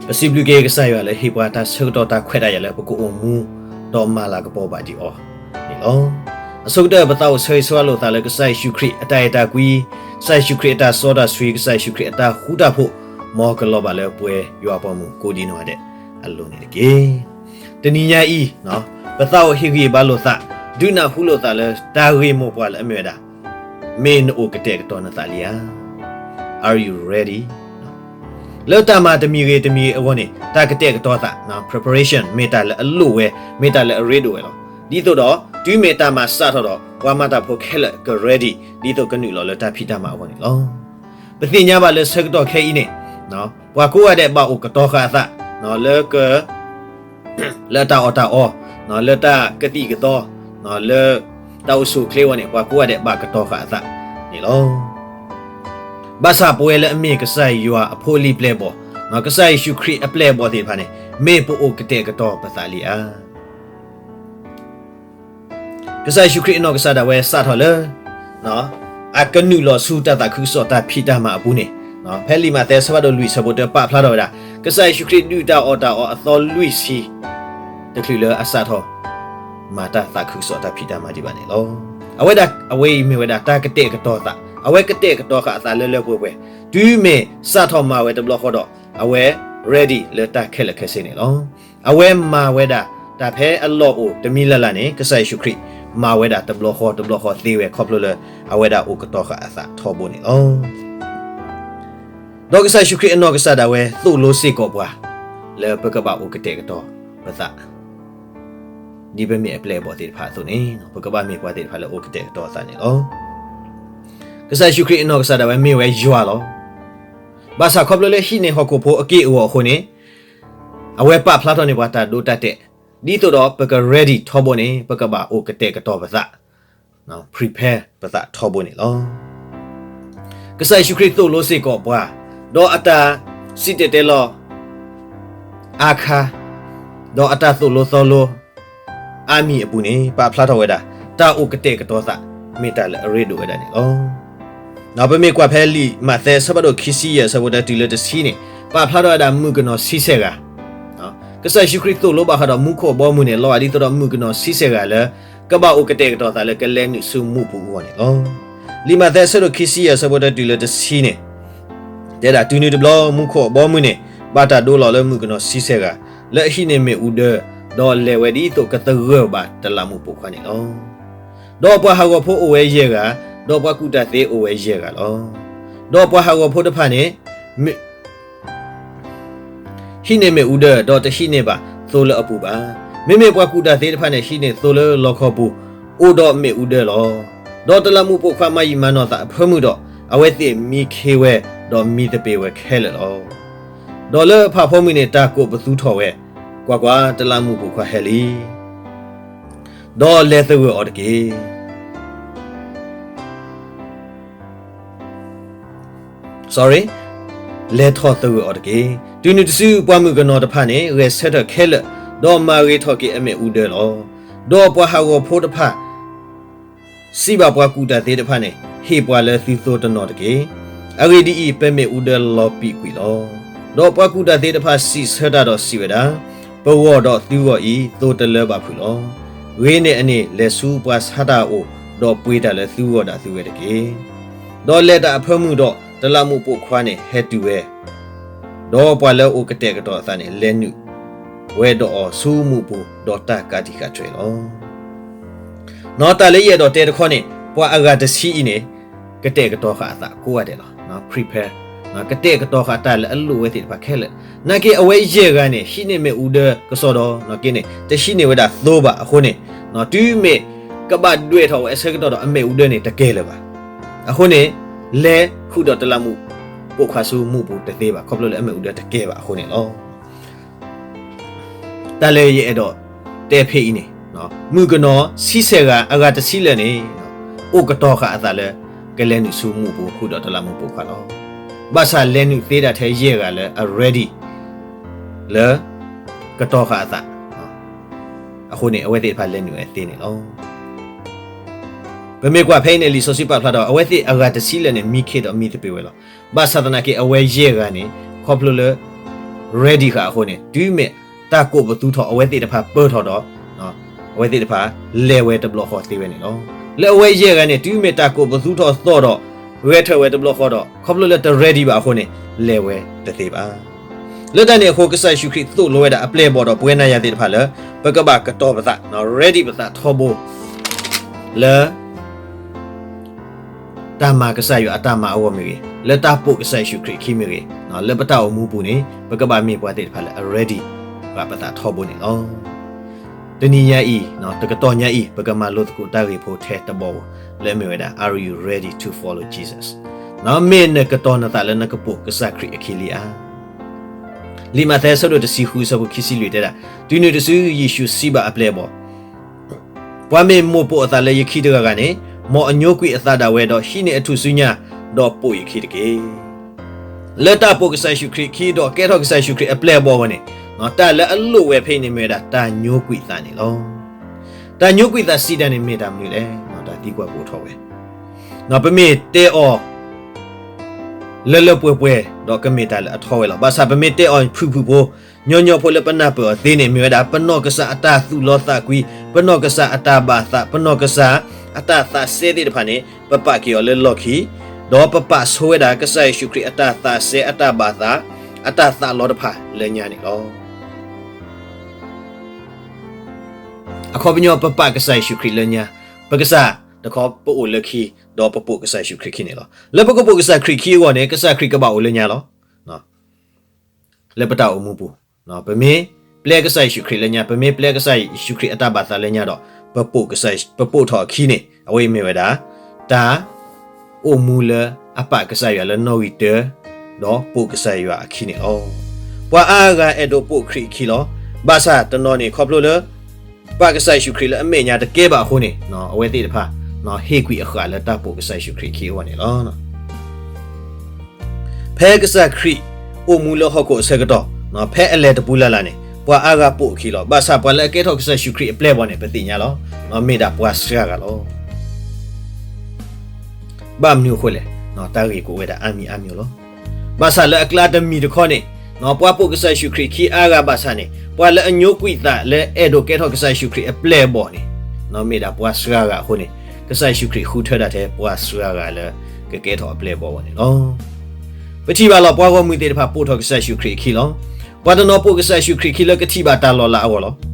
ပစံးဘျုးက့ၤကစၢ်ယွၤလၢဟ့ၣ်ပှၤတၢ်ဆၢကတီၢ်တၢ်ခွဲးတၢ်ယာ်လၢပကအိၣ်မူ ဒီးမၤလၤကပီၤဘၣ်ဒံးအီၤန့ၣ်လီၤ. အဆိကတၢၢ် ပသးအိၣ်ဆၢဂ့ၤဆၢဝါလိာ်သးလၢကစၢ်ယ့ၣ်ၡူးခရံာ်အတၢ်အဲၣ်တၢ်ကွံ, ကစၢ်ယ့ၣ်ၡူးခရံာ်အတၢ်စီတၢ်ဆှံ, ကစၢ်ယ့ၣ်ၡူးခရံာ်အတၢ်ဃူတၢ်ဖိး မ်ကလီၤဘၣ်လၢပှဲၤယွၤအပှၤမုၣ်ကိးဒံးနီၢ်ဂၤဒဲးအလိၤန့ၣ်တက့ၢ်. တနံၤညါအံၤ ပသးအိၣ်ဟ့ၣ်ဂံၢ်ဘါလိာ်သး, ဒုးနၢ်ဟူလိာ်သးလၢတၢ်ဂ့ၢ်မိၢ်ပှၢ်လၢအမ့ၢ်ဝဲဒၣ် မ့ၢ်နအိၣ်ကတဲာ်ကတီၤနသးလံဧါ. Are you ready? လၢတၢ်မၤတမံၤဂ့ၤတမံၤဂ့ၤအဂီၢ်န့ၣ် တၢ်ကတဲာ်ကတီၤသး preparation မ့ၢ်တၢ်လၢအလိၣ်ဝဲ, မ့ၢ်တၢ်လၢအရ့ဒိၣ်ဝဲလီၤ. ဒ်သိးဒီး တုၤမ့ၢ်တၢ်မၤစးထီၣ်ဒီး ပှၤမၤတၢ်ဖိခဲလၢာ်က ready ဒ်သိးကနုာ်လီၤလၢတၢ်ဖံးတၢ်မၤအဂီၢ်န့ၣ်လီၤ. ပသ့ၣ်ညါဘၣ်လၢဆၢကတီၢ်ခဲအံၤန့ၣ် ပှၤကိးဂၤဒဲးဘၣ်အိၣ်ကတီၤဃာ်အသး လၢက လၢတၢ်အီၣ်တၢ်အီ, လၢတၢ်ကသံၣ်ကသီ, လၢတၢ်အိၣ်ဆူၣ်အိၣ်ချ့အဂီၢ်န့ၣ် ပှၤကိးဂၤဒဲးဘၣ်ကတီၤဃာ်အသးန့ၣ်လီၤ. ဘၣ်ဆၣ်ပဝဲလၢအမ့ၢ်ကစၢ်ယွၤအဖိအလံၤပျဲၢ်ဘီၣ်, ကစၢ်ယ့ၣ်ၡူးခရံာ်အပျဲၢ်အဘီၣ်သ့ၣ်တဖၣ်န့ၣ် မ့ၢ်ပအိၣ်ကတဲာ်ကတီၤပသးလံဧါ. ကစၢ်ယ့ၣ်ၡူးခရံာ်အနီၢ်ကစၢ်ဒၣ်ဝဲစးထီၣ်လၢ အကနုာ်လီၤဆူတၢ်သးခုကစီၣ်တၢ်ဖံးတၢ်မၤအပူၤန့ၣ်, ဖဲလံာ်မးသဲအဆၢဖးဒိၣ်လွံၢ်အဆၢဖိတၢပာ်ဖျါထီၣ်ဝဲဒၣ် ကစၢ်ယ့ၣ်ၡူးခရံာ်ဒုၣ်တၢ်အီၣ်တၢ်အီအသီလွံၢ်ဆံ တချုးလၢအစးထီၣ် မၤတၢ်သးခုကစီၣ်တၢ်ဖံးတၢ်မၤဒံးဘၣ်န့ၣ်လီၤ. အဝဲဒၣ် အဝဲအံၤမ့ၢ်ဝဲဒၣ်တၢ်ကတဲာ်ကတီၤသး, အဝဲကတဲာ်ကတီၤဃာ်အသးလၢလၢပှဲၤပှဲၤ, တုၤမ့ၢ်စးထီၣ်မၤဝဲတဘျီဃီဒီး အဝဲ ready လၢတၢ်ခဲလၢာ်ခဲဆ့န့ၣ်လီၤ. အဝဲမၤဝဲဒၣ်တၢ်ဖဲအလီၢ်အိၣ်တမံၤလၢ်လၢ်န့ၣ် ကစၢ်ယ့ၣ်ၡူးခရံာ် မၤဝဲဒၣ်တဘျီဃီတဘျီဃီသ့ဝဲ ခီဖျိလၢအဝဲဒၣ်အိၣ်ကတီၤဃာ်အသးထီဘိန့ၣ်လီၤ. ဒီးကစၢ်ယ့ၣ်ၡူးခရံာ်အနီၢ်ကစၢ်ဒၣ်ဝဲသိၣ်လိစ့ၢ်ကီးပှၤ လၢပကဘၣ်အိၣ်ကတဲာ်ကတီၤပသး ဒ်ပမ့ၢ်အပျဲၢ်အဘီၣ်သ့ၣ်တဖၣ်အသိးန့ၣ် ပကဘၣ်မ့ၢ်ပှၤသ့ၣ်တဖၣ်လၢအိၣ်ကတဲာ်ကတီၤအသးန့ၣ်လီၤ. ကစၢ်ယ့ၣ်ၡူးခရံာ်အနီၢ်ကစၢ်ဒၣ်ဝဲမ့ၢ်ဝဲယွၤလီၤ. ဘၣ်ဆၣ်ခီဖျိလၢဟံးန့ၢ်ဟီၣ်ခိၣ်ဖိအက့ၢ်အဂီၤအဃိန့ၣ် အဝဲပာ်ဖျါထီၣ်န့ၢ်ပှၤတၢ်ဒိတၢ်တဲာ် ဒ်သိးဒီးပက ready ထီဘိန့ၣ် ပကဘၣ်အိၣ်ကတဲာ်ကတီၤပသး prepare ပသးထီဘိန့ၣ်လီၤ. ကစၢ်ယ့ၣ်ၡူးခရံာ်သိၣ်လိစ့ၢ်ကီးပှၤ, ဒီးအတၢ်စံၣ်တဲၤတဲလီၤ အါခါ, ဒီးအတၢ်သိၣ်လိသီလိ အါမံၤအပူၤန့ၣ် ပာ်ဖျါထီၣ်ဝဲဒၣ် တၢ်အိၣ်ကတဲာ်ကတီၤသး မ့ၢ်တၢ်လၢအရ့ဒိၣ်ဝဲဒၣ်န့ၣ်လီၤ. ပမ့ၢ်ကွၢ်ဖဲလံာ်မးသဲအဆၢဖးဒိၣ်ခံဆံယဲၢ်အဆၢဖိတၢတုၤလၢတဆံန့ၣ် ပာ်ဖျါထီၣ်ဝဲဒၣ်မုၣ်ကနီၤဆံဆဲၣ်ဂၤ ကစၢ်ယ့ၣ်ၡူးခရံာ်သိၣ်လိဘၣ်ဃးဒီးမူခိၣ်အဘီအမုၢ်န့ၣ် လီၤဂာ်ဒ်သိးဒီးမုၣ်ကနီၤဆံဆဲၣ်ဂၤလၢ ကဘၣ်အိၣ်ကတဲာ်ကတီၤသးလၢကလဲၤနုာ်ဆူမူပူၤအဂီၢ်န့ၣ်လီၤ. လံာ်မးသဲအဆၢဒိၣ်ခံဆံယဲၢ်အဆၢဖိတၢတုၤလၢတဆံန့ၣ် တဲဒၣ်တုၤနုၤတဘျီ မူခိၣ်အဘီအမုၢ်န့ၣ် ဘၣ်တၢ်ဒိလီၤလၢမုၣ်ကနီၤဆံဆဲၣ်ဂၤ လၢအဟံးန့ၢ်မ့ၣ်အူဒၢ ဒီးလဲၤဝဲဒ်သိးကသဂၢၢ်ဘၣ်တလးမူးပိာ်ခွါန့ၣ်လီၤ. ဒီးပှၤဟးဂီၤဖိအိၣ်ဝဲယဲၢ်ဂၤ, ဒီးပှၤကူၣ်တၢ်သ့အိၣ်ဝဲယဲၢ်ဂၤလီၤ. ဒီးပှၤဟးဂီၤဖိတဖၣ်န့ၣ် ဟံးန့ၢ်မ့ၣ်အူဒၢ ဒီးတဟံးန့ၢ်ဘၣ်သိလၢအပူၤဘၣ်. မ့မ့ၢ်ပှၤကူၣ်တၢ်သ့တဖၣ်န့ၣ် ဟံးန့ၢ်သိလၢလီခီပူၤ အိၣ်ဒီးမ့ၣ်အူဒၢလီၤ. ဒီးတလးမူးပိာ်ခွါမၤယံာ်မၤနီၢ်သးအဖၢမုၢ်ဒီး အဝဲသ့ၣ်မံခ့ဝဲ ဒီးမံသပ့ၤဝဲခဲလၢာ်လီၤ. ဒီးလၢဖးဖီမုၢ်န့ၣ် တၢ်ကိးပသူထီၣ်ဝဲ, ကွၢ်ကွၢ်, တလးမူးပိာ်ခွါဟဲလံ ဒီးလဲၤသဂၢၢ်အီၤတက့ၢ်. Sorry, လဲၤထီၣ်သဂၢၢ်အီၤတက့ၢ်. တုၤနုၤတစု ပှၤမုၣ်ကနီၤတဖၣ်န့ၣ် ဂဲၤဆၢထၢၣ်ခဲလၢာ်, ဒီးမၤဂ့ၤထီၣ်က့ၤအမ့ၣ်အူဒၢလီၤ. ဒီးပှၤဟးဂီၤဖိတဖၣ် စံးဘၣ်ပှၤကူၣ်တၢ်သ့တဖၣ်န့ၣ်, ဟ့ၣ်ပှၤလၢသုသိတနီၤတက့ၢ်. အဂ့ၢ်ဒ်အံၤ, ပမ့ၣ်အူဒၢလီၤပံာ်ကွံာ်လီၤ. ဒီးပှၤကူၣ်တၢ်သ့တဖၣ်စံးဆၢတၢ်ဒီးစံးဝဲဒၣ်, ပဂီၢ်ဒီးသုဂီၢ်အံၤ သိတလၢဘၣ်ဖုးလီၤ. ဂ့ၤန့ၢ်အန့ၣ် လဲၤဆူပှၤဆါတၢ်အအိၣ်, ဒီးပှ့ၤတၢ်လၢသုဂီၢ်ဒၣ်သုဝဲတက့ၢ်. ဒီးလဲၤတၢ်အဖၢမုၢ်ဒီး တလးမူးပိာ်ခွါန့ၣ်ဟဲတုၤဝဲ, ဒီးပှၤလၢအအိၣ်ကတဲာ်ကတီၤအသးန့ၣ် လဲၤနုာ်ဝဲဒီးအီၤဆူမူးပူၤ, ဒီးတၢ်ကးတံာ်ဃာ်တြဲၤလီၤ. နီၢ်တၢ်လၢယအဲၣ်ဒိးတဲတခီန့ၣ်, ပှၤအဂၤတဆံအံၤန့ၣ် ကတဲာ်ကတီၤဃာ်အသးကိးဂၤဒဲးလီၤ. Prepare, ကတဲာ်ကတီၤဃာ်တၢ်လၢအလိၣ်ဝဲသ့ၣ်တဖၣ်ခဲလၢာ်. နာ်က့အဝဲယဲၢ်ဂၤန့ၣ် ဟံးန့ၢ်မ့ၣ်အူဒၢကစီဒီ, နာ်က့န့ၣ် တဟံးန့ၢ်ဝဲဒၣ်သိဘၣ်အဃိန့ၣ်, တုၤမ့ၢ်ကဘၣ်ဒွဲၣ်ထီၣ်ဝဲအဆၢကတီၢ်ဒီးအမ့ၣ်အူဒၢန့ၣ် တကဲလၢၤဘၣ်. အဃိန့ၣ် လဲၤဃုာ်ဒီးတလးမူးပိာ်ခွါဆူမူးပူၤတသ့ဘၣ်, ခီဖျိလၢအမ့ၣ်အူဒၢတကဲဘၣ်အဃိန့ၣ်လီၤ. တၢ်လၢယအဲၣ်ဒိးတဲဖဲအံၤန့ၣ် မုၣ်ကနီၤဆံဆဲၣ်ဂၤ အဂၤတဆံလၢာ်န့ၣ် အိၣ်ကတီၤဃာ်အသးလၢ ကလဲၤနုာ်ဆူမူးပူၤဃုာ်ဒီးတလးမူးပိာ်ခွါလီၤ. ဘၣ်ဆၣ်လဲၤနုာ်သ့ဒၣ်ထဲယဲၢ်ဂၤလၢအ ready လၢ ကတီၤဃာ်အသး အဃိန့ၣ် အဝဲသ့ၣ်တဖၣ်လဲၤနုာ်ဝဲသ့န့ၣ်လီၤ. ပမ့ၢ်ကွၢ်ဖဲအံၤန့ၣ် လံာ်စီဆှံပာ်ဖျါထီၣ် အဝဲသ့ၣ်အဂၤတဆံလၢာ်န့ၣ် မံခ့ဒီးမံသပ့ၤဝဲလီၤ. ဘၣ်ဆၣ်သနာ်က့ အဝဲယဲၢ်ဂၤန့ၣ် ခီဖျိလၢ ready ဃာ်အဃိန့ၣ် တုၤမ့ၢ်တၢ်ကိးပသူထီၣ်အဝဲသ့ၣ်တဖၣ်ပၢၢ်ထီၣ်ဒီး အဝဲသ့ၣ်တဖၣ်လဲၤဝဲတဘျီဃီသ့ဝဲန့ၣ်လီၤ. လၢအဝဲယဲၢ်ဂၤန့ၣ် တုၤမ့ၢ်တၢ်ကိးပသူထီၣ်သီၣ်ဒီး ဂဲၤထၢၣ်ဝဲတဘျီဃီဒီး ခီဖျိလၢတ ready ဘၣ်အဃိန့ၣ် လဲၤဝဲတသ့ဘၣ်. လၢတၢ်န့ၣ်အဃိ ကစၢ်ယ့ၣ်ၡူးခရံာ်သိၣ်လိဝဲဒၣ်အပျဲၢ်အဘီၣ်ဒီးပဝဲနၤယၤသ့ၣ်တဖၣ်လၢ ပကဘၣ်ကတီၤပသး ready ပသးထီဘိ လၢ တၢ်မၤကစၢ်ယွၤအတၢ်မၤအဂီၢ်မ့ၢ်ဂ့ၤ, လၢတၢ်ပိာ်ကစၢ်ယ့ၣ်ၡူးခရံာ်အခံမ့ၢ်ဂ့ၤ, လၢပတၢ်အိၣ်မူပူၤန့ၣ် ပကဘၣ်မ့ၢ်ပှၤသ့ၣ်တဖၣ်လၢအ ready ဘၣ်ပသးထီဘိန့ၣ်လီၤ. တနံၤညါအံၤ တကတီၢ်ညါအံၤ ပကမၤလိသကိးတၢ်ဂ့ၢ်ဖိထဲတဘီဧိၤ လၢအမ့ၢ်ဝဲဒၣ် Are you ready to follow Jesus? မ့ၢ်နကတီၤနသးလၢနကပိာ်ကစၢ်ခရံာ်အခံလံဧါ. လံာ်မးသဲအဆၢဒိၣ်တဆံဃုအဆၢဖိခံဆံလွံၢ်တဲဒၣ်, တုၤနုၤတစုယ့ၣ်ၡူးစံးဘၣ်အပျဲၢ်အဘီၣ် ပှၤမ့ၢ်မိၣ်ပိာ်အသးလၢယခံတဂၤဂၤန့ၣ်, မ်အညိကွံာ်အသးဒၣ်ဝဲဒီး ဟံးန့ၢ်အထူၣ်စုညါ, ဒီးပိာ်ယခံတက့ၢ်. လၢတၢ်ပိာ်ကစၢ်ယ့ၣ်ၡူးခရံာ်ခံ ဒီးကဲထီၣ်ကစၢ်ယ့ၣ်ၡူးခရံာ်အပျဲၢ်အဘီၣ်အဂီၢ်န့ၣ်, တၢ်လၢအလိၣ်ဝဲဖဲအံၤန့ၣ်မ့ၢ်ဝဲဒၣ် တၢ်ညိကွံာ်သးန့ၣ်လီၤ. တၢ်ညိကွံာ်သးစံးတၢ်န့ၣ်မ့ၢ်တၢ်မနုၤလဲၣ်. တၢ်သံကွၢ်ကအိၣ်ထီၣ်ဝဲ ပမ့ၢ်တဲအီၤ လၢလၢပှဲၤပှဲၤ ဒီးကမ့ၢ်တၢ်လၢအထီဝဲလီၤ. ဘၣ်ဆၣ်ပမ့ၢ်တဲအီၤဖုၣ်ဖုၣ်ဖိ, ညီညီဖိလၢပနၢ်ပၢၢ်အီၤသ့န့ၣ် မ့ၢ်ဝဲဒၣ် ပနီၢ်ကစၢ်အတၢ်သူၣ်လီသးကွံ, ပနီၢ်ကစၢ်အတၢ်ဘၣ်သး, ပနီၢ်ကစၢ်အတၢ်သးစဲသ့ၣ်တဖၣ်န့ၣ် ပပာ်က့ၤအီၤလၢလီၢ်ခံ, ဒီးပပာ်ဆိဝဲဒၣ် ကစၢ်ယ့ၣ်ၡူးခရံာ်အတၢ်သးစဲ အတၢ်ဘၣ်သး အတၢ်သးလီတဖၣ်လၢညါန့ၣ်လီၤ. အခီပညီ ပပာ်ကစၢ်ယ့ၣ်ၡူးခရံာ်လၢညါ, ပကစၢ်တခီပအိၣ်လၢခံ, ဒီးပပိာ်ကစၢ်ယ့ၣ်ၡူးခရံာ်ခံန့ၣ်လီၤ. လၢပကပိာ်ကစၢ်ခရံာ်ခံအဂီၢ်န့ၣ် ကစၢ်ခရံာ်ကဘၣ်အိၣ်လၢညါလီၤ. လၢပတၢ်အိၣ်မူပူၤ, ပမ့ၢ်ပျဲကစၢ်ယ့ၣ်ၡူးခရံာ်လၢညါ, ပမ့ၢ်ပျဲကစၢ်ယ့ၣ်ၡူးခရံာ်အတၢ်ဘၣ်သးလၢညါဒီး ပပိာ်ထီၣ်အခံန့ၣ် အဝဲအံၤမ့ၢ်ဝဲဒၣ် တၢ်အိၣ်မူလၢအပာ်ကစၢ်ယွၤလၢနီၣ်ဂံၢ်တၢ, ဒီးပိာ်ကစၢ်ယွၤအခံန့ၣ်လီၤ. ပှၤအါဂၤအဲၣ်ဒိးပိာ်ခရံာ်အခံလီၤ. ဘၣ်ဆၣ်တနီၤန့ၣ် ခီဖျိလၢ ပာ်ကစၢ်ယ့ၣ်ၡူးခရံာ်လၢအမဲာ်ညါတကဲဘၣ်အဃိန့ၣ် အဝဲသ့ၣ်တဖၣ် ဟ့ၣ်ကွံာ်အဃာ်လၢတၢ်ပိာ်ကစၢ်ယ့ၣ်ၡူးခရံာ်အခံအဂီၢ်န့ၣ်လီၤ. ဖဲကစၢ်ခရံာ်အိၣ်မူလၢဟီၣ်ခိၣ်အဆၢကတီၢ်, ဖဲအလဲၤတပူၤလၢ်လၢ်န့ၣ် ပှၤအါဂၤပိာ်အခံလီၤ. ဘၣ်ဆၣ်ပှၤလၢအကဲထီၣ်ကစၢ်ယ့ၣ်ၡူးခရံာ်အပျဲၢ်အဘီၣ်န့ၣ် ပသ့ၣ်ညါလီၤ. မ့ၢ်ဒၣ်ပှၤစှၤဂၤလီၤ. ဘၣ်မနုၤအဃိလဲၣ်, တၢ်ဂ့ၢ်ကအိၣ်ဝဲဒၣ်အါမံၤအါမံၤလီၤ. ဘၣ်ဆၣ်လၢအကျါတမံၤတခီန့ၣ်, ပှၤပိာ်ကစၢ်ယ့ၣ်ၡူးခရံာ်ခံအါဂၤဘၣ်ဆၣ်န့ၣ် ပှၤလၢအညိကွံာ်သးလၢအဲၣ်ဒိးကဲထီၣ်ကစၢ်ယ့ၣ်ၡူးခရံာ်အပျဲၢ်အဘီၣ်န့ၣ် မ့ၢ်ဒၣ်ပှၤစှၤဂၤအဃိန့ၣ်, ကစၢ်ယ့ၣ်ၡူးခရံာ်ဃုထၢဒၣ်ထဲပှၤစှၤဂၤလၢကကဲထီၣ်အပျဲၢ်အဘီၣ်အဂီၢ်န့ၣ်လီၤ. ပထံၣ်ဘၣ်လီၤ ပှၤဂီၢ်မုၢ်သ့ၣ်တဖၣ်ပိာ်ထီၣ်ကစၢ်ယ့ၣ်ၡူးခရံာ်အခံလီၤ. ပှၤတနီၤပိာ်ကစၢ်ယ့ၣ်ၡူးခရံာ်အခံလၢကထံၣ်ဘၣ်တၢ်လီၤလးအဂီၢ်လီၤ.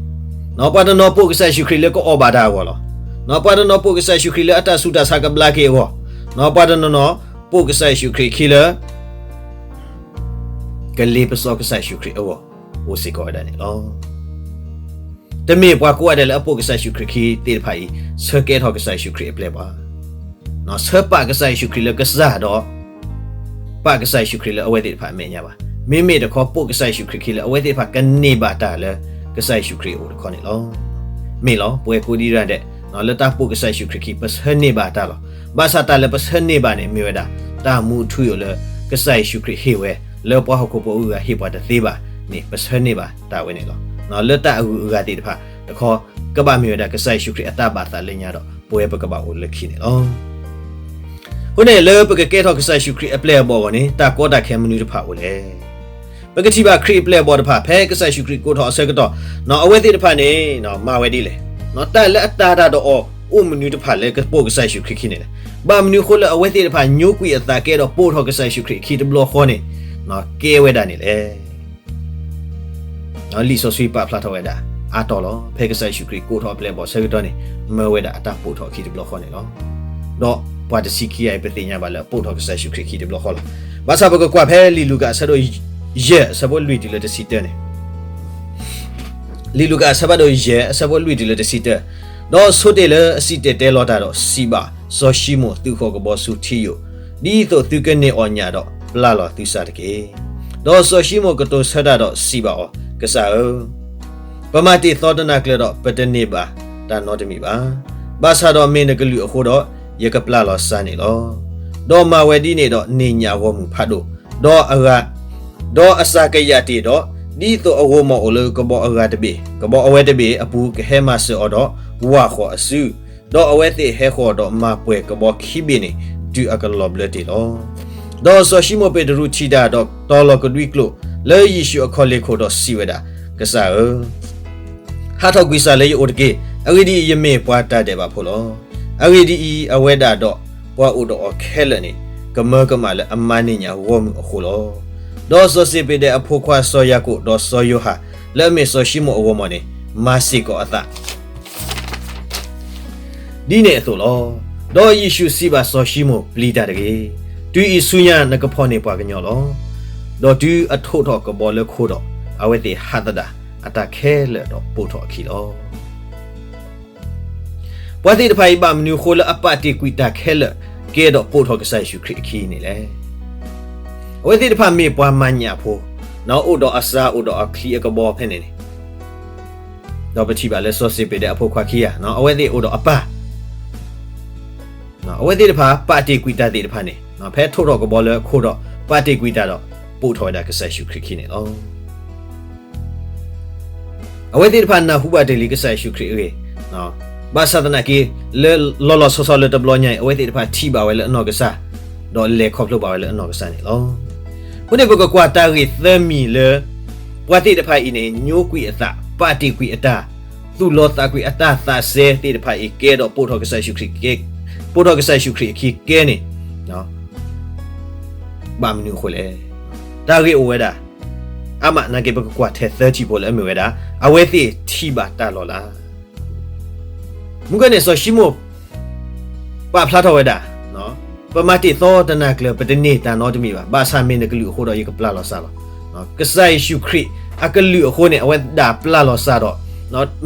ပှၤတနီၤပိာ်ကစၢ်ယ့ၣ်ၡူးခရံာ်လၢကအီၣ်ဘၣ်တၢ်အဂီၢ်လီၤ. ပှၤတနီၤပိာ်ကစၢ်ယ့ၣ်ၡူးခရံာ်လၢအတၢ်ဆူးတၢ်ဆါကဘျါက့ၤအဂီၢ်, ပှၤတနီၤနီၤပိာ်ကစၢ်ယ့ၣ်ၡူးခရံာ်အခံလၢ ကလ့ပစီကစၢ်ယ့ၣ်ၡူးခရံာ်အဂီၢ် အိၣ်စ့ၢ်ကီးဝဲဒၣ်န့ၣ်လီၤ. တမ့ၢ်ပှၤကိးဂၤဒဲးလၢအပိာ်ကစၢ်ယ့ၣ်ၡူးခရံာ်ခံသ့ၣ်တဖၣ်အံၤ ဆၢကဲထီၣ်ကစၢ်ယ့ၣ်ၡူးခရံာ်အပျဲၢ်ဘၣ်. ဆၢပာ်ကစၢ်ယ့ၣ်ၡူးခရံာ်လၢကစၢ်ဒီး ပာ်ကစၢ်ယ့ၣ်ၡူးခရံာ်လၢအဝဲသ့ၣ်တဖၣ်အမဲာ်ညါဘၣ်. မ့မ့ၢ်တခီပိာ်ကစၢ်ယ့ၣ်ၡူးခရံာ်ခံလၢအဝဲသ့ၣ်တဖၣ်ကန့ၢ်ဘၣ်တၢ်လၢကစၢ်ယ့ၣ်ၡူးခရံာ်အအိၣ်တခီန့ၣ်လီၤ. မ့ၢ်လီၤ ပဝဲကိးဒံရၣ်ဒဲး လၢတၢ်ပိာ်ကစၢ်ယ့ၣ်ၡူးခရံာ်ခံ ပဆၢန့ၢ်ဘၣ်တၢ်လီၤ. ဘၣ်ဆၣ်တၢ်လၢပဆၢန့ၢ်ဘၣ်န့ၣ် မ့ၢ်ဝဲဒၣ် တၢ်မူထူယိာ်လၢကစၢ်ယ့ၣ်ၡူးခရံာ်ဟ့ၣ်ဝဲ လၢပှၤဟီၣ်ခိၣ်ဖိအဂုၤအဂၤဟ့ၣ်ပှၤတသ့ဘၣ်န့ၣ် ပဆၢန့ၢ်ဘၣ်တၢ်ဝဲန့ၣ်လီၤ. လၢတၢ်အဂုၤအဂၤသ့ၣ်တဖၣ်တခီ ကဘၣ်မ့ၢ်ဝဲဒၣ်ကစၢ်ယ့ၣ်ၡူးခရံာ်အတၢ်ဘၣ်သးလၢညါဒီး ပဝဲပကဘၣ်အိၣ်လၢခံန့ၣ်လီၤ. အဃိန့ၣ် လၢပကကဲထီၣ်ကစၢ်ယ့ၣ်ၡူးခရံာ်အပျဲၢ်အဘီၣ်အဂီၢ်န့ၣ် တၢ်ကီတၢ်ခဲမနုၤတဖၣ်အိၣ်လဲၣ်. ပကထံၣ်ဘၣ်ခရံာ်အပျဲၢ်အဘီၣ်တဖၣ် ဖဲကစၢ်ယ့ၣ်ၡူးခရံာ်ကိးထီၣ်အဆၢကတီၢ် အဝဲသ့ၣ်တဖၣ်န့ၣ် မၤဝဲဒ်လဲၣ်. တၢ်လၢအတၤတၢ်ဒီးအီၤအိၣ်မနုၤတဖၣ်လၢကပိာ်ကစၢ်ယ့ၣ်ၡူးခရံာ်ခံန့ၣ်လဲၣ်. ဘၣ်မနုၤအဃိလၢအဝဲသ့ၣ်တဖၣ်ညိကွံာ်အသးကဲဒီးပိာ်ထီၣ်ကစၢ်ယ့ၣ်ၡူးခရံာ်အခံတဘျီဃီန့ၣ် ကဲဝဲဒၣ်န့ၣ်လဲၣ်. လံာ်စီဆှံပာ်ဖျါထီၣ်ဝဲဒၣ် အါတီၢ်လီၤ. ဖဲကစၢ်ယ့ၣ်ၡူးခရံာ်ကိးထီၣ်အပျဲၢ်အဘီၣ်ဆၢကတီၢ်န့ၣ် မၢဝဲဒၣ်အတၢ်ပိာ်ထီၣ်အခံတဘျီဃီန့ၣ်လီၤ. ဒီးပှၤတဆံခံဂၤအံၤ ပသ့ၣ်ညါဘၣ်လၢအပိာ်ထီၣ်ကစၢ်ယ့ၣ်ၡူးခရံာ်အခံတဘျီဃီလီၤ. ဘၣ်ဆၣ်ပကကွၢ်ဖဲလံာ်လူၤကၣ်အဆၢဒိၣ် ယဲၢ် အဆၢဖိလွံၢ်တုၤလၢတဆံတၢန့ၣ် လံာ်လူၤကၣ်အဆၢဖးဒိၣ်ယဲၢ် အဆၢဖိလွံၢ်တုၤလၢတဆံတၢ, ဒီးဆိတ့ၢ်လၢအစံၣ်တဲၤတဲလီၤတၢ်ဒီးစံးဘၣ်စီၤၡံမိၣ် သုဃီၤကဘီဆူထံယိာ်, ဒ်သိးသုကန့ၢ်အီၣ်ညၣ်ဒီးပျၢ်လီၤသုစၢ်တက့ၢ်. ဒီးစီၤၡံမိၣ်ကတိၤဆၢတၢ်ဒီးစံးဘၣ်အီၤ, ကစၢ်ဧၢ, ပမၤတ့ၢ်သီတနၤကျၢၤဒီးပတန့ၢ်ဘၣ် တၢ်နီတမံၤဘၣ်. ဘၣ်ဆၣ်ဒီးမ့ၢ်နကလုၢ်အဃိဒီး ယကပျၢ်လီၤစၢ်န့ၣ်လီၤ. ဒီးမၤဝဲဒ်န့ၣ်ဒီးန့ၢ်ညၣ်ဂီၢ်မုၢ်ဖးဒိၣ်, ဒီးအဂၤ, ဒီးအစၢ်ကယာ်တ့ၢ်ဒီး, ဒ်သိးအဂီၤမီၢ်အိၣ်လၢကဘီအဂၤတဘ့ၣ်, ကဘီအဝဲတဘ့ၣ်အပူၤကဟဲမၤစၢၤအီၤဒီးဝၢ်ဃီၣ်အစု, ဒီးအဝဲသ့ၣ်ဟဲဃီၤဒီးမၤပှဲၤကဘီခံဘ့ၣ်န့ၣ် တုၤအကလီၤဘျၢတ့ၢ်လီၤ. ဒီးစီၤၡံမိၣ်ပ့းတရူးထံၣ်တၢ်ဒီးတီၤလီၤကဒွံကျိာ်လၢယ့ၣ်ၡူးအခီၣ်လ့ၢ်ခိၣ်ဒီးစံးဝဲဒၣ်, ကစၢ်ဧၢ, ဟးထီၣ်ကွံာ်စၢ်လၢယအိၣ်တက့ၢ်. အဂ့ၢ်ဒ်အံၤ, ယမ့ၢ်ပှၤတၢ်ဒဲးဘးဖိလီၤ. အဂ့ၢ်ဒ်အံၤ, အဝဲဒၣ်ဒီးပှၤအိၣ်ဒီးအီၤခဲလၢာ်န့ၣ် ကမၢကမၣ်လၢအမၤန့ၢ်ညၣ်ဂီၢ်မုၢ်အဃိလီၤ. ဒီးစီၤစ့းဘ့းဒဲးအဖိခွါစီၤယၤကိာ်ဒီးစီၤယိၤဟၣ် လၢအမ့ၢ်စီၤၡံမိၣ်အဂီၢ်မီၢ်န့ၣ် မၤစ့ၢ်ကီးအသး ဒ်န့ၣ်အသိးလီၤ. ဒီးယ့ၣ်ၡူးစံးဘၣ်စီၤၡံမိၣ်, ပျံၤတၢ်တဂ့ၤ. တုၤအံၤဆူညါနကဖီၣ်န့ၢ်ပှၤကညီလီၤ. ဒီးတုၤအထိးထီၣ်ကဘီလၢခိဒီး, အဝဲသ့ၣ်ဟးသဒၣ်အတၢ်ခဲလၢာ်ဒီးပိာ်ထီၣ်အခံလီၤ. ပှၤသ့ၣ်တဖၣ်အံၤဘၣ်မနုၤအဃိလၢအပာ်တ့ၢ်ကွံာ်တၢ်ခဲလၢာ် ကဲဒီးပိာ်ထီၣ်ကစၢ်ယ့ၣ်ၡူးခရံာ်အခံန့ၣ်လဲၣ်. အဝဲသ့ၣ်တဖၣ်မ့ၢ်ပှၤမၤညၣ်ဖိ, အိၣ်ဒီးအစၢအိၣ်ဒီးအချံအကဘီဖဲန့ၣ်န့ၣ်, ဒီးပထံၣ်ဘၣ်လၢစီၤစ့းဘ့းဒဲးအဖိခွါခံဂၤ, အဝဲသ့ၣ်အိၣ်ဒီးအပၢ် အဝဲသ့ၣ်တဖၣ်ပာ်တ့ၢ်ကွံာ်တၢ်သ့ၣ်တဖၣ်န့ၣ်, ဖဲထိးထီၣ်ကဘီလၢခိဒီး ပာ်တ့ၢ်ကွံာ်တၢ်ဒီး ပိာ်ထီၣ်ဝဲဒၣ်ကစၢ်ယ့ၣ်ၡူးခရံာ်ခံန့ၣ်လီၤ. အဝဲသ့ၣ်တဖၣ်နၢ်ဟူဘၣ်တ့ၢ်လံကစၢ်ယ့ၣ်ၡူးခရံာ်အဂ့ၢ်, ဘၣ်ဆၣ်သနာ်က့ လၢလီၤလီၤဆီဆီလၢတဘျီညါအံၤ အဝဲသ့ၣ်တဖၣ်ထံၣ်ဘၣ်ဝဲလၢအနီၢ်ကစၢ်, ဒီးလဲၤခီဖျိဘၣ်ဝဲလၢအနီၢ်ကစၢ်န့ၣ်လီၤ. အဃိန့ၣ် ပကကွၢ်တၢ်ဂ့ၢ်သၢမံၤလၢ ပှၤသ့ၣ်တဖၣ်အံၤန့ၣ် ညိကွံာ်အသး, ပာ်တ့ၢ်ကွံာ်အတၢ်, သူၣ်လီသးကွံာ်အတၢ်သးစဲသ့ၣ်တဖၣ်အံၤ ကဲဒီးပိာ်ထီၣ်ကစၢ်ယ့ၣ်ၡူးခရံာ်, ပိာ်ထီၣ်ကစၢ်ယ့ၣ်ၡူးခရံာ်အခံကဲန့ၣ် ဘၣ်မနုၤအဃိလဲၣ်. တၢ်ဂ့ၢ်အိၣ်ဝဲဒၣ် အါမးနာ်က့ ပကကွၢ်ထဲသၢထံၣ်ဖိလၢအမ့ၢ်ဝဲဒၣ် အဝဲသ့ၣ်ထံၣ်ဘၣ်တၢ်လီၤလး. မုၢ်ကန့ၣ် စီၤၡံမိၣ် ပာ်ဖျါထီၣ်ဝဲဒၣ်, ပမၤတ့ၢ်သီတနၢ်ကျၢၤ ပတန့ၢ်တၢ်နီတမံၤဘၣ်. ဘၣ်ဆၣ်မ့ၢ်နကလုၢ်အဃိဒီး ယကပျၢ်လီၤစၢ်လီၤ. ကစၢ်ယ့ၣ်ၡူးခရံာ်အကလုၢ်အဃိန့ၣ် အဝဲဒၣ်ပျၢ်လီၤစၢ်ဒီး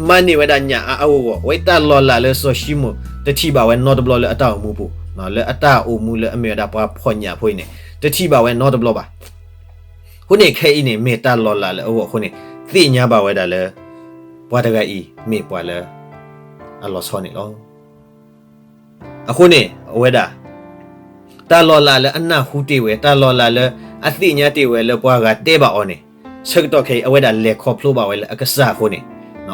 မၤန့ၢ်ဝဲဒၣ်ညၣ်အါအါဂီၢ်ဂီၢ်, အဝဲတၢ်လီၤလးလၢစီၤၡံမိၣ်တထံၣ်ဘၣ်ဝဲနီတဘျီလၢအတၢ်အိၣ်မူပူၤ, လၢအတၢ်အိၣ်မူလၢအမ့ၢ်ဝဲဒၣ်ပှၤဖီၣ်ညၣ်ဖိအံၤန့ၣ် တထံၣ်ဘၣ်ဝဲနီတဘျီဘၣ်. အဃိန့ၣ်ခဲအံၤန့ၣ် မ့ၢ်တၢ်လီၤလးလၢအဂီၢ်အဃိန့ၣ် သ့ၣ်ညါဘၣ်ဝဲဒၣ်လၢ ပှၤတဂၤအံၤမ့ၢ်ပှၤလၢ အလီၤဆီန့ၣ်လီၤ. အဃိန့ၣ် အဝဲဒၣ် တၢ်လီၤလးလၢအနၢ်ဟူတ့ၢ်ဝဲ, တၢ်လီၤလးလၢအသ့ၣ်ညါတ့ၢ်ဝဲလၢပှၤဂၤတဲဘၣ်အီၤန့ၣ်, ဆၢကတီၢ်ခဲအံၤ အဝဲဒၣ်လဲၤခီဖျိဘၣ်ဝဲလၢအကစၢ်အဃိန့ၣ်,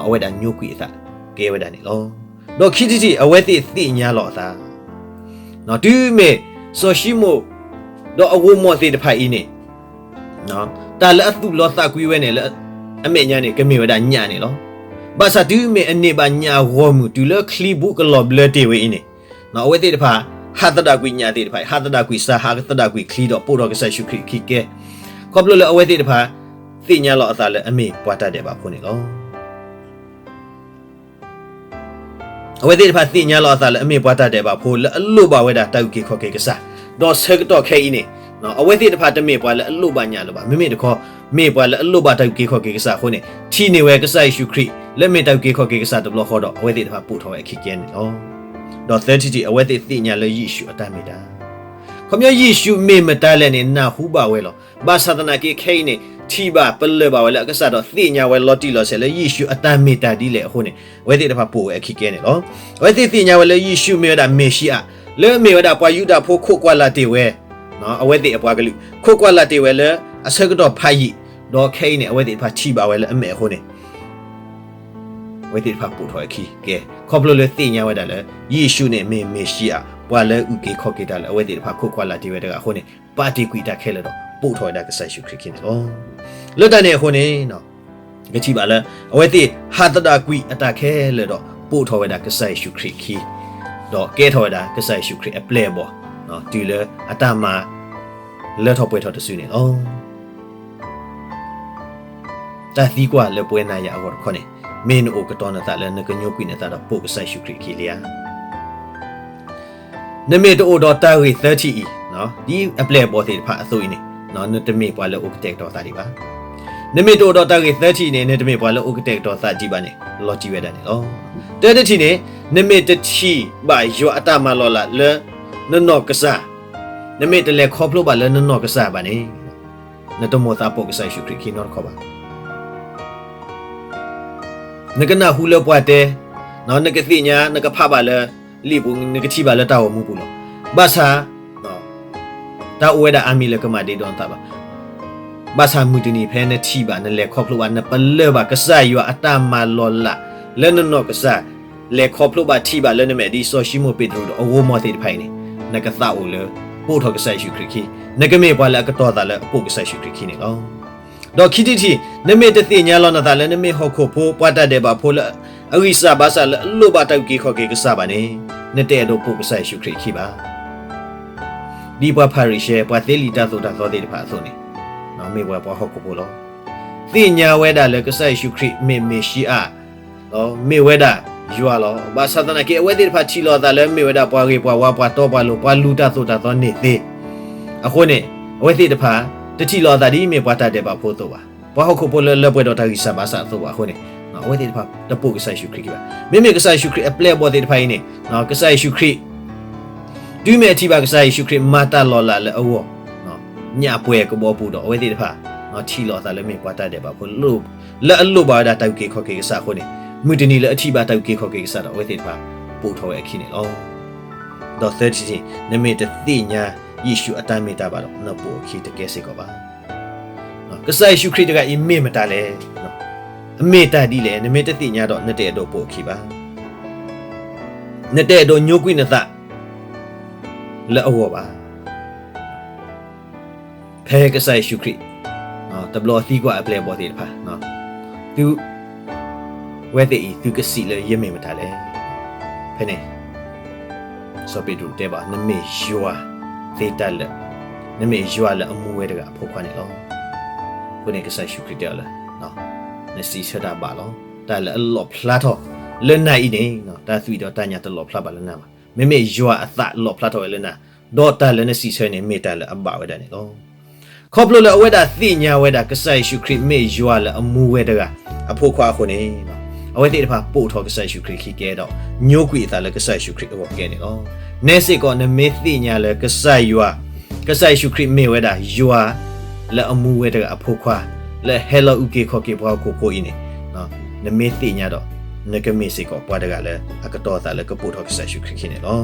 အဝဲဒၣ်ညိကွံာ်အသးကဲဝဲဒၣ်န့ၣ်လီၤ. ဒီးခံထံၣ်တထံၣ် အဝဲသ့ၣ်သ့ၣ်ညါလီၤအသး တုၤမ့ၢ်စီၤၡံမိၣ် ဒီးအဂီၢ်မီၢ်သ့ၣ်တဖၣ်အံၤန့ၣ် တၢ်လၢအသူၣ်လီသးကွံဝဲန့ၣ်လၢ အမဲာ်ညါန့ၣ် ကမ့ၢ်ဝဲဒၣ်ညၣ်န့ၣ်လီၤ. ဘၣ်ဆၣ်တုၤမ့ၢ်အန့ၢ်ဘၣ်ညၣ်အဂီၢ်မုၢ်တုၤလၢချံဘူးကလီၤဘျၢတ့ၢ်ဝဲအံၤန့ၣ်, အဝဲသ့ၣ်တဖၣ် ဟးသဒၣ်ကွံာ်ညၣ်သ့ၣ်တဖၣ်, ဟးသဒၣ်ကွံာ်စၢ်, ဟးသဒၣ်ကွံာ်ချံဒီးပိာ်ထီၣ်ကစၢ်ယ့ၣ်ၡူးခရံာ်အခံကဲ, ခီဖျိလၢအဝဲသ့ၣ်တဖၣ် သ့ၣ်ညါလီၤအသးလၢအမ့ၢ်ပှၤတၢ်ဒဲးဘးဖိန့ၣ်လီၤ. အဝဲသ့ၣ်တဖၣ်သ့ၣ်ညါလီၤအသးလၢအမ့ၢ်ပှၤတၢ်ဒဲးဘးဖိလၢအလိၣ်ဘၣ်ဝဲဒၣ်တၢ်အုၣ်က့ၤခီၣ်က့ၤကစၢ်, ဒီးဆၢကတီၢ်ခဲအံၤန့ၣ် အဝဲသ့ၣ်တဖၣ်တမ့ၢ်ပှၤလၢအလိၣ်ဘၣ်ညၣ်လၢၤဘၣ်, မ့မ့ၢ်တခီ မ့ၢ်ပှၤလၢအလိၣ်ဘၣ်တၢ်အုၣ်က့ၤခီၣ်က့ၤကစၢ်အဃိန့ၣ် ထံၣ်န့ၢ်ဝဲကစၢ်ယ့ၣ်ၡူးခရံာ်လၢမ့ၢ်တၢ်အုၣ်က့ၤခီၣ်က့ၤကစၢ်တဘျီဃီဒီး အဝဲသ့ၣ်တဖၣ်ပိာ်ထီၣ်ဝဲအခံကဲန့ၣ်လီၤ. ဒီးသၢထံၣ်တထံၣ် အဝဲသ့ၣ်သ့ၣ်ညါလၢယ့ၣ်ၡူးအတၢ်မ့ၢ်တၢ် ခီပညီယ့ၣ်ၡူးမ့ၢ်မတၤလဲၣ်န့ၣ် နၢ်ဟူဘၣ်ဝဲလီၤ. ဘၣ်ဆၣ်သနာ်က့ခဲအံၤန့ၣ် ထံၣ်ဘၣ်ပလၢၢ်ဘၣ်ဝဲလၢအကစၢ်ဒီးသ့ၣ်ညါဝဲလီၤတံၢ်လီၤဆဲးလၢယ့ၣ်ၡူးအတၢ်မ့ၢ်တၢ်ဒ်လဲၣ်အဃိန့ၣ် အဝဲသ့ၣ်တဖၣ်ပိာ်ဝဲအခံကဲန့ၣ်လီၤ. အဝဲသ့ၣ်သ့ၣ်ညါဝဲလၢယ့ၣ်ၡူးမ့ၢ်ဝဲဒၣ်မ့ၤၡံအၤ လၢအမ့ၢ်ဝဲဒၣ်ပှၤယူဒၤဖိခိးကွၢ်လၢ်တ့ၢ်ဝဲ, အဝဲသ့ၣ်အပှၤကလုာ် ခိးကွၢ်လၢ်တ့ၢ်ဝဲလၢအဆၢကတီၢ်ဖးယံာ်, ဒီးခဲအံၤန့ၣ် အဝဲသ့ၣ်တဖၣ်ထံၣ်ဘၣ်ဝဲလၢအမဲာ်အဃိန့ၣ် အဝဲသ့ၣ်တဖၣ်ပိာ်ထီၣ်ဝဲအခံကဲ, ခီဖျိလၢသ့ၣ်ညါဝဲဒၣ်လၢ ယ့ၣ်ၡူးန့ၣ်မ့ၢ်မ့ၤၡံအၤ ပှၤလၢအုၣ်က့ၤခီၣ်က့ၤတၢ်လၢအဝဲသ့ၣ်တဖၣ်ခိးကွၢ်လၢ်တ့ၢ်ဝဲတဂၤအဃိန့ၣ် ပာ်တ့ၢ်ကွံာ်တၢ်ခဲလၢာ်ဒီး ပိာ်ထီၣ်ဝဲဒၣ်ကစၢ်ယ့ၣ်ၡူးခရံာ်ခံန့ၣ်လီၤ. လၢတၢ်န့ၣ်အဃိန့ၣ် ကထံၣ်ဘၣ်လၢ အဝဲသ့ၣ်ဟးသဒၣ်ကွံာ်အတၢ်ခဲလၢာ်ဒီး ပိာ်ထီၣ်ဝဲဒၣ်ကစၢ်ယ့ၣ်ၡူးခရံာ်အခံ, ဒီးကဲထီၣ်ဝဲဒၣ်ကစၢ်ယ့ၣ်ၡူးခရံာ်အပျဲၢ်အဘီၣ်, တုၤလၢအတၢ်မၤ လၢထီၣ်ပှဲၤထီၣ်တစုန့ၣ်လီၤ. တၢ်သံကွၢ်လၢပဝဲနၤယၤအဂီၢ်တခီန့ၣ်, မ့ၢ်နအိၣ်ကတီၤနသးလၢနကညိကွံာ်နသးဒီးပိာ်ကစၢ်ယ့ၣ်ၡူးခရံာ်အခံလံဧါ. နမ့ၢ်တအိၣ်ဒီးတၢ်ဂ့ၢ်သၢထံၣ်အံၤ, ဒ်အပျဲၢ်အဘီၣ်သ့ၣ်တဖၣ်အသိးအံၤန့ၣ်, နတမ့ၢ်ပှၤလၢအိၣ်ကတဲာ်ကတီၤသးဒံးဘၣ်. နမ့ၢ်တအိၣ်ဒီးတၢ်ဂ့ၢ်သၢထံၣ်အံၤန့ၣ် နတမ့ၢ်ပှၤလၢအိၣ်ကတဲာ်ကတီၤသးဒံးဘၣ်န့ၣ် လီၤတံၢ်ဝဲဒၣ်န့ၣ်လီၤ. တၢတထံၣ်န့ၣ်, နမ့ၢ်တထံၣ်ဘၣ်ယွၤအတၢ်မၤလီၤလးလၢ နနီၢ်ကစၢ်, နမ့ၢ်တလဲၤခီဖျိဘၣ်လၢနနီၢ်ကစၢ်ဘၣ်န့ၣ်, နတမိာ်သးပိာ်ကစၢ်ယ့ၣ်ၡူးခရံာ်ခံနီတခီဘၣ်. နကနၢ်ဟူလၢပှၤတဲ, နကသ့ၣ်ညါ နကဖးဘၣ်လၢလံာ်ပူၤ နကထံၣ်ဘၣ်လၢတၢ်ဂီၤမူပူၤလီၤ. ဘၣ်ဆၣ် တၢ်အိၣ်ဝဲဒၣ်အါမံၤလၢကမၤဒ့ဒီးနသးဘၣ်. ဘၣ်ဆၣ်မုၢ်တနံၤဖဲနထံၣ်ဘၣ် နလဲၤခီဖျိဘၣ် နပလၢၢ်ဘၣ်ကစၢ်ယွၤအတၢ်မၤလီၤလး လၢနနီၢ်ကစၢ် လဲၤခီဖျိဘၣ်ထံၣ်ဘၣ်လၢနမဲာ်ဒ်စီၤၡံမိၣ်ပ့းတရူးဒီးအဂိၢ်မီၢ်သ့ၣ်တဖၣ်အံၤန့ၣ် နကသးအိၣ်လၢ ပိာ်ထီၣ်ကစၢ်ယ့ၣ်ၡူးခရံာ်ခံ, နကမ့ၢ်ပှၤလၢအကတီၤသးလၢအပိာ်ကစၢ်ယ့ၣ်ၡူးခရံာ်ခံန့ၣ်လီၤ. ဒီးခံထံၣ်တထံၣ် နမ့ၢ်တသ့ၣ်ညါလီၤနသးလၢနမ့ၢ်ဟီၣ်ခိၣ်ဖိ ပှၤတၢ်ဒဲးဘးဖိလၢအဂံၢ်စၢ်ဘါစၢ်လၢအလိၣ်ဘၣ်တၢ်အုၣ်က့ၤခီၣ်က့ၤကစၢ်ဘၣ်န့ၣ် နတအဲၣ်ဒိးပိာ်ကစၢ်ယ့ၣ်ၡူးခရံာ်အခံဘၣ်. ဒ်ပှၤဖၤရံၤၡဲ ပှၤသ့လံာ်တၢ်သိၣ်တၢ်သီသ့ၣ်တဖၣ်အသိးန့ၣ် မ့ၢ်ပှၤပှၤဟီၣ်ခိၣ်ဖိလီၤ. သ့ၣ်ညါဝဲဒၣ်လၢကစၢ်ယ့ၣ်ၡူးခရံာ်မ့ၢ်မ့ၣ်ၡံအၤ မ့ၢ်ဝဲဒၣ်ယွၤလီၤ. ဘၣ်ဆၣ်သနာ်က့ အဝဲသ့ၣ်တဖၣ်ထံၣ်လိာ်အသးလၢမ့ၢ်ဝဲဒၣ်ပှၤဂ့ၤပှၤဝါ ပှၤတီပှၤလိၤ ပှၤလူၤတၢ်သိၣ်တၢ်သီန့ၢ်သ့. အဃိန့ၣ် အဝဲသ့ၣ်တဖၣ် တထံၣ်လိာ်အသးဒ်မ့ၢ်ပှၤတၢ်ဒဲးဘးဖိအသိးဘၣ်. ပှၤဟီၣ်ခိၣ်ဖိလၢလၢပှဲၤဒီးတၢ်ဂံၢ်စၢ်ဘါစၢ်အသိးဘၣ်အဃိန့ၣ် အဝဲသ့ၣ်တဖၣ်တပိာ်ကစၢ်ယ့ၣ်ၡူးခရံာ်ခံဘၣ်. မ့မ့ၢ်ကစၢ်ယ့ၣ်ၡူးခရံာ်အပျဲၢ်အဘီၣ်သ့ၣ်တဖၣ်အံၤန့ၣ် ကစၢ်ယ့ၣ်ၡူးခရံာ် တုၤမ့ၢ်အထံၣ်ဘၣ်ကစၢ်ယ့ၣ်ၡူးခရံာ်မၤတၢ်လီၤလးလၢအဂီၢ် ညၣ်ပှဲၤကဘီပူၤဒီး အဝဲသ့ၣ်တဖၣ် ထံၣ်လိာ်အသးလၢမ့ၢ်ပှၤတၢ်ဒဲးဘးဖိ လၢအလိၣ်ဘၣ်ဝဲဒၣ်တၢ်အုၣ်က့ၤခီၣ်က့ၤကစၢ်အဃိန့ၣ် မုၢ်တနံၤလၢအထံၣ်ဘၣ်တၢ်အုၣ်က့ၤခီၣ်က့ၤကစၢ်ဒီး အဝဲသ့ၣ်တဖၣ်ပိာ်ထီၣ်ဝဲအခံန့ၣ်လီၤ. ဒီးသၢထံၣ်တထံၣ် နမ့ၢ်တသ့ၣ်ညါယ့ၣ်ၡူးအတၢ်မ့ၢ်တၢ်ဘၣ်ဒီး နပိာ်အခံတကဲစ့ၢ်ကီးဘၣ်. ကစၢ်ယ့ၣ်ၡူးခရံာ်တဂၤအံၤမ့ၢ်မတၤလဲၣ်. အမ့ၢ်တၢ်ဒ်လဲၣ် နမ့ၢ်တသ့ၣ်ညါဒီး နတအဲၣ်ဒိးပိာ်အခံဘၣ်. နတအဲၣ်ဒိးညိကွံာ်နသး လၢအဂီၢ်ဘၣ်. ဖဲကစၢ်ယ့ၣ်ၡူးခရံာ် တဘျီသံကွၢ်အပျဲၢ်အဘီၣ်သ့ၣ်တဖၣ် သုဝဲသ့ၣ်အံၤ သုကစံးလၢယမ့ၢ်မတၤလဲၣ်. ဖဲန့ၣ် စီၤပ့းတရူးတဲဘၣ် နမ့ၢ်ယွၤသ့တၢ်လၢာ်, နမ့ၢ်ယွၤလၢအမူဝဲတဂၤအဖိခွါန့ၣ်လီၤ. အဃိန့ၣ်ကစၢ်ယ့ၣ်ၡူးခရံာ်တဲအီၤလၢ နစံးဆၢတၢ်ဘၣ်လီၤ. တၢ်လၢအလီၣ်ဖျါထီၣ်လၢနၤအံၤန့ၣ် တၢ်သွံၣ်ဒီးတၢ်ညၣ်တလီၣ်ဖျါဘၣ်လၢနၤဘၣ်. မ့မ့ၢ်ယွၤအသးလီၣ်ဖျါထီၣ်ဝဲလၢနၤ, ဒီးတၢ်လၢနစံးဆၢန့ၣ် မ့ၢ်တၢ်လၢအဘၣ်ဝဲဒၣ်န့ၣ်လီၤ. ခီဖျိလၢအဝဲဒၣ်သ့ၣ်ညါဝဲဒၣ် ကစၢ်ယ့ၣ်ၡူးခရံာ်မ့ၢ်ယွၤလၢအမူဝဲတဂၤအဖိခွါအဃိန့ၣ်, အဝဲသ့ၣ်တဖၣ်ပိာ်ထီၣ်ကစၢ်ယ့ၣ်ၡူးခရံာ်ခံကဲဒီး ညိကွံာ်အသးလၢကစၢ်ယ့ၣ်ၡူးခရံာ်အဂီၢ်ကဲန့ၣ်လီၤ. နဲစ့ၢ်ကီးနမ့ၢ်သ့ၣ်ညါလၢကစၢ်ယွၤ, ကစၢ်ယ့ၣ်ၡူးခရံာ်မ့ၢ်ဝဲဒၣ်ယွၤလၢအမူဝဲတဂၤအဖိခွါ, လၢဟဲလီၤအုၣ်က့ၤခီၣ်က့ၤပှၤဟီၣ်ခိၣ်ဖိအံၤန့ၣ်, နမ့ၢ်သ့ၣ်ညါဒီး နကမ့ၢ်စ့ၢ်ကီးပှၤတဂၤလၢအကတီၤသးလၢကပိာ်ထီၣ်ကစၢ်ယ့ၣ်ၡူးခရံာ်ခံန့ၣ်လီၤ.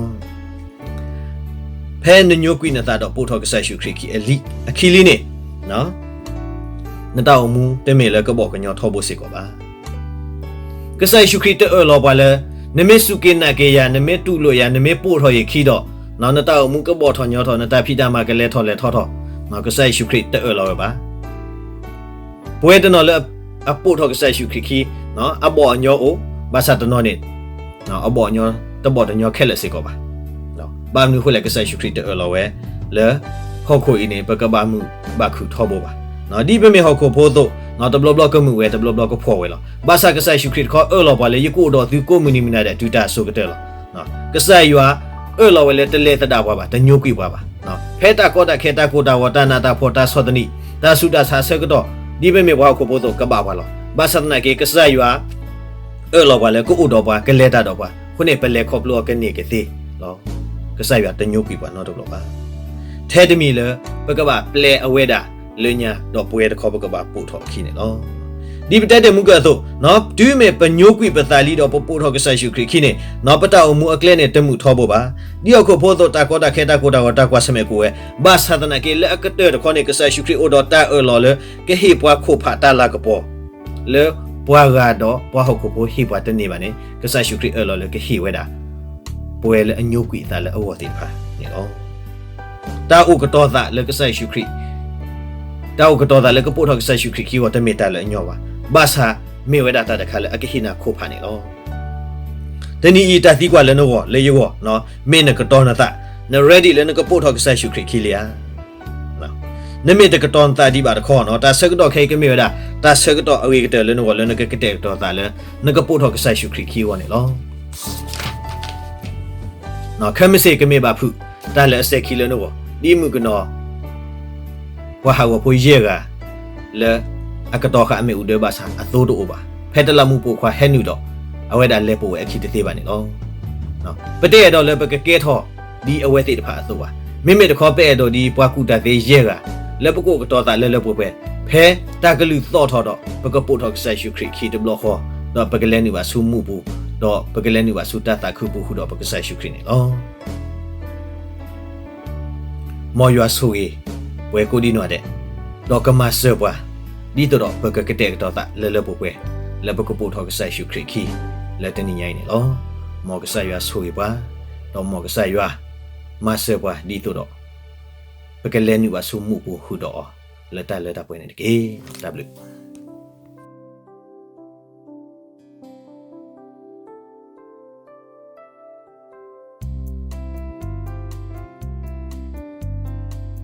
ဖဲနညိကွံာ်နသးဒီးပိာ်ထီၣ်ကစၢ်ယ့ၣ်ၡူးခရံာ်အခံလံ, အခံလံန့ၣ်, နတၢ်အိၣ်မူတမ့ၢ်လၢကဘီၣ်ကညီထီဘိစ့ၢ်ကီးဘၣ်. ကစၢ်ယ့ၣ်ၡူးခရံာ်တအၢၣ်လီၤပှၤလၢ နမ့ၢ်စူၢ်က့ၤနာ်က့ၤယၤ, နမ့ၢ်တူၢ်လိာ်ယၤ, နမ့ၢ်ပိာ်ထီၣ်ယခံဒီး, နတၢ်အိၣ်မူကဘီၣ်ထီၣ်ညီထီၣ်, နတၢ်ဖံးတၢ်မၤကလဲၤထီၣ်လဲၤထီထီၣ်, ကစၢ်ယ့ၣ်ၡူးခရံာ်တအၢၣ်လီၤဝဲဘၣ်. ပှၤတနီၤလၢအပိာ်ထီၣ်ကစၢ်ယ့ၣ်ၡူးခရံာ်ခံ, အဘီၣ်အညီအိၣ်, ဘၣ်ဆၣ်တနီၤန့ၣ် အဘီၣ်အညီတဘီၣ်တညီခဲလၢာ်စ့ၢ်ကီးဘၣ်. ဘၣ်မနုၤအဃိလဲၣ်, ကစၢ်ယ့ၣ်ၡူးခရံာ်တအၢၣ်လီၤဝဲလၢ ဟီၣ်ခိၣ်အံၤန့ၣ် ပကဘၣ်မုာ်ဘၣ်ခုၣ်ထီဘိဘၣ်. ဒ်ပမ့ၢ်ဟီၣ်ခိၣ်ဖိအသိး, တဘျီဘျီကမုာ်ဝဲ, တဘျီဘျီကဖှီၣ်ဝဲလီၤ. ဘၣ်ဆၣ်ကစၢ်ယ့ၣ်ၡူးခရံာ်တခီအၢၣ်လီၤပှၤလၢ ယကအိၣ်ဒီးသုကိးမုၢ်နံၤမုၢ်နၤဒဲးတုၤတၢ်အစိၤကတၢၢ်လီၤ. ကစၢ်ယွၤအၢၣ်လီၤဝဲလၢတလဲၤသဒၣ်ပှၤဘၣ်, တညိကွံာ်ပှၤဘၣ်. ဖဲတၢ်ကီတၢ်ခဲ တၢ်ကိၢ်တၢ်ဂီၤ တၢ်နးတၢ်ဖှီၣ် တၢ်ဆီၣ်သနံး တၢ်ဆူးတၢ်ဆါအဆၢကတီၢ်, ဒ်ပမ့ၢ်ပှၤဟီၣ်ခိၣ်ဖိအသိး ကဘၣ်ပှၤလီၤ. ဘၣ်ဆၣ်သနာ်က့ ကစၢ်ယွၤ အၢၣ်လီၤပှၤလၢကအိၣ်ဒီးပှၤ ကလဲၤတၢ်ဒီးပှၤအဃိန့ၣ် ပလဲၤခီဖျိအီၤကန့ၢ်ကသ့လီၤ. ကစၢ်ယွၤတညိကွံာ်ပှၤနီတဘျီဘၣ်. ထဲတမံၤလၢ ပကဘၣ်ပျဲအဝဲဒၣ်လၢညါ ဒီးပှၤတခီပကဘၣ်ပိာ်ထီၣ်အခံန့ၣ်လီၤ. ဒ်ပတဲတ့ၢ်မူကၢၢ်အသိး, တုၤမ့ၢ်ပညိကွံာ်ပသးလံဒီးပပိာ်ထီၣ်ကစၢ်ယ့ၣ်ၡူးခရံာ်အခံန့ၣ်, ပတၢ်အိၣ်မူအကျဲန့ၣ် တမုာ်ထီဘိဘၣ်. ဒ်ဟီၣ်ခိၣ်ဖိအသိး တၢ်ကီတၢ်ခဲ တၢ်ကိၢ်တၢ်ဂီၤ တၢ်ကွၢ်ဆၢၣ်မဲာ်ကအိၣ်ဝဲ, ဘၣ်ဆၣ်သနာ်က့ လၢအကတၢၢ်တခီန့ၣ် ကစၢ်ယ့ၣ်ၡူးခရံာ်အိၣ်ဒီးတၢ်အၢၣ်လီၤလၢ ကဟ့ၣ်ပှၤခိၣ်ဖးတၢ်လၤကပီၤ လၢပှၤဂၤဒီးပှၤဟီၣ်ခိၣ်ဖိဟ့ၣ်ပှၤတန့ၢ်ဘၣ်န့ၣ် ကစၢ်ယ့ၣ်ၡူးခရံာ်အၢၣ်လီၤလၢကဟ့ၣ်ဝဲဒၣ် ပှၤလၢအညိကွံာ်အသးလၢအဂီၢ်သ့ၣ်တဖၣ်န့ၣ်လီၤ. တၢ်အိၣ်ကတီၤသးလၢကစၢ်ယ့ၣ်ၡူးခရံာ်, တၢ်အိၣ်ကတီၤသးလၢကပိာ်ထီၣ်ကစၢ်ယ့ၣ်ၡူးခရံာ်ခံအဂီၢ် တမ့ၢ်တၢ်လၢအညီဘၣ်. ဘၣ်ဆၣ်မ့ၢ်ဝဲဒၣ်တၢ်တခါလၢအကဟ့ၣ်နၤခိၣ်ဖးန့ၣ်လီၤ. တနံၤအံၤတၢ်သံကွၢ်လၢနဂီၢ်လၢယဂီၢ်, မ့ၢ်နကတီၤနသး, န ready လၢနကပိာ်ထီၣ်ကစၢ်ယ့ၣ်ၡူးခရံာ်ခံလံဧါ. နမ့ၢ်တကတီၤနသးဒံးဘၣ်တခီ, တၢ်ဆၢကတီၢ်ခဲအံၤကမ့ၢ်ဝဲဒၣ် တၢ်ဆၢကတီၢ်အဂ့ၤကတၢၢ်လၢနဂီၢ်လၢနကကတဲာ်ကတီၤသးလၢ နကပိာ်ထီၣ်ကစၢ်ယ့ၣ်ၡူးခရံာ်ခံအဂီၢ်န့ၣ်လီၤ. ခဲမုၢ်ဆ့ၣ်ကမ့ၢ်ဘၣ်ဖုး တၢ်လၢအစဲၤခံလၢနဂီၢ်, ဒ်မုၣ်ကနီၤ ပှၤဟးဂီၤဖိယဲၢ်ဂၤ လၢအကတီၤဃာ်အမ့ၣ်အူဒၢဘၣ်ဆၣ် အသိတအိၣ်ဘၣ်, ဖဲတလးမူးပိာ်ခွါဟဲနုာ်ဒီး အဝဲဒၣ်လဲၤပိာ်ဝဲအခံတသ့ဘၣ်န့ၣ်လီၤ. ပတအဲၣ်ဒိးလၢပကကဲထီၣ်ဒ်အဝဲသ့ၣ်တဖၣ်အသိးဘၣ်. မ့မ့ၢ်တခီ ပအဲၣ်ဒိးဒ်ပှၤကူၣ်တၢ်သ့ယဲၢ်ဂၤ လၢပကအိၣ်ကတီၤသးလၢလၢပှဲၤပှဲၤ, ဖဲတၢ်ကလုၢ်သီၣ်ထီၣ်ဒီး ပကပိာ်ထီၣ်ကစၢ်ယ့ၣ်ၡူးခရံာ်ခံတဘျီဃီ, ဒီးပကလဲၤနုာ်ဘၣ်ဆူမူးပူၤ ဒီးပကလဲၤနုာ်ဘၣ်ဆူတၢ်သးခုပူၤဃုာ်ဒီးပကစၢ်ယ့ၣ်ၡူးခရံာ်န့ၣ်လီၤ. မ်ယွၤဆိၣ်ဂ့ၤပှၤကိးဒံနီၢ်ဒဲး, ဒီးကမၤစၢၤပှၤ ဒ်သိးဒီးပကကတဲာ်ကတီၤသးလၢလၢပှဲၤပှဲၤ လၢပကပိာ်ထီၣ်ကစၢ်ယ့ၣ်ၡူးခရံာ်အခံ လၢတနံၤညါအံၤန့ၣ်လီၤ. မ်ကစၢ်ယွၤဆိၣ်ဂ့ၤပှၤ, ဒီးမ်ကစၢ်ယွၤမၤစၢၤပှၤဒ်သိးဒီး ပကလဲၤနုာ်ဘၣ်ဆူမူးပူၤဃုာ်ဒီးအီၤ လၢတၢ်လၢတၢ်ပှဲၤန့ၣ်တက့ၢ်. တၢ်ဘျုး